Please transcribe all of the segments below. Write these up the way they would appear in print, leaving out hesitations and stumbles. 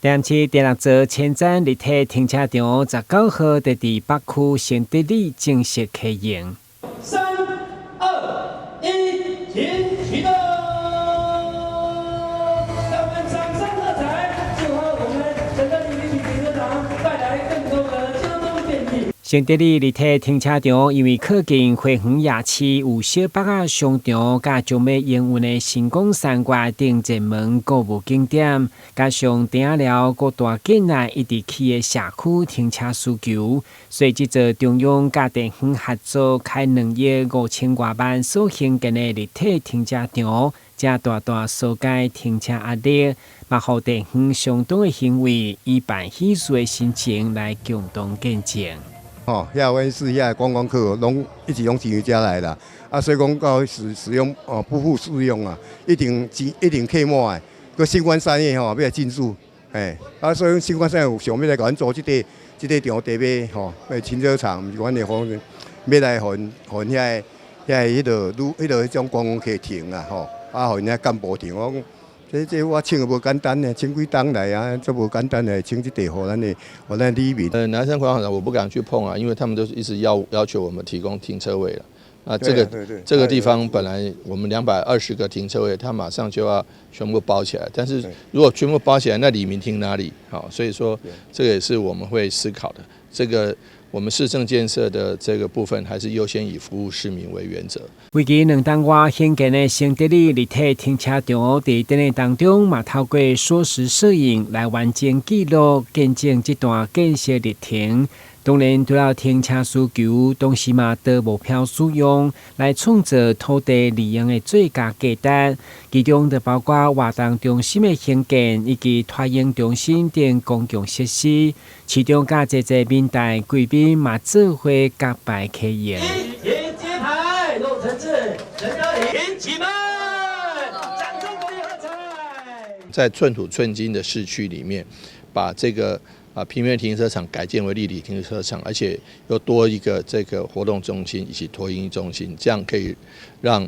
台南市第六座前瞻立體停車場19號佇佇北區成德里正式開用。三、二、一，請啟動！讓我們掌聲喝彩，祝賀我們成德里立體停車場帶來更多的交通便利。成德里立體停車場因為靠近花園夜市，有小北仔商場，佮將欲營運的星光三月等熱門購物景點，加上鼎寮閣大進來一直起的社區停車需求，所以這座中央佮地方合作開2億5千外萬所興建的立體停車場，才大大疏解停車壓力，嘛予地方相當的欣慰，以辦喜事的心情來共同見證。吼，遐阮是遐觀光客攏一直攏進遮來啦，啊，所以講到使使用哦不敷使用啊，一定一定客滿的。閣新冠產業吼欲來進駐，嘿，啊，所以新冠產業有想欲來共阮租這塊這塊場地欲吼，停車場，毋是阮的方欲來予𪜶予𪜶遐個遐個彼落愈彼落彼種觀光客停啊吼，啊，予𪜶遐幹部停，我講這這我請也無簡單呢，請幾冬來啊，足無簡單的，請這塊予咱的予咱里民。南山廣場我不敢去碰啊，因為他們都是一直要求我們提供停車位了。啊，這個地方本來我們220個停車位，他馬上就要全部包起來。但是如果全部包起來，那里民停哪裡？好，所以說這個也是我們會思考的。這個我們市政建設的這個部分，還是優先以服務市民為原則。為期2冬外興建的成德里立體停車場，佇典禮當中嘛透過縮時攝影來完整記錄見證這段建設歷程。當然，除了停車需求，同時嘛多目標使用，來創造土地利用的最佳價值。其中就包括活動中心的興建，以及託嬰中心等公共設施。市長佮濟濟民代貴賓嘛做伙揭牌開用。請揭牌，落成字，成德里，請們，掌聲鼓勵喝彩。在寸土寸金的市區裡面，把這個平面停車場改建為立體停車場，而且又多一個這個活動中心以及托嬰中心，這樣可以讓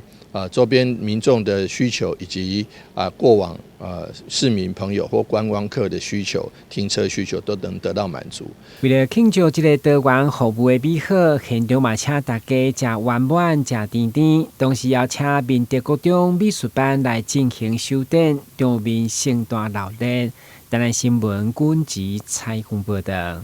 周邊民眾的需求以及過往市民朋友或觀光客的需求、停車需求都能得到滿足。為了慶祝這個多元服務的美好，現場嘛請大家食圓滿、食甜甜，同時邀請明德國中美術班來進行首展，場面盛大鬧熱。台南新聞軍籍採訪報道。